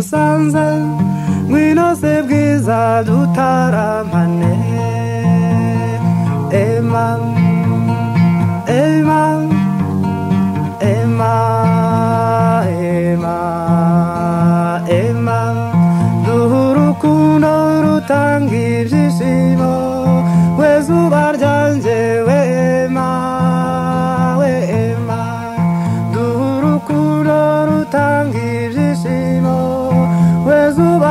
Ndagusanze ngwino se bwiza dutaramane. Emma, Emma, Emma, Emma, Emma, duha urukundo rutanga ibyishimo, we zuba ryanjye we Emma, we Emma, duha urukundo rutanga ibyishimo, we zuba.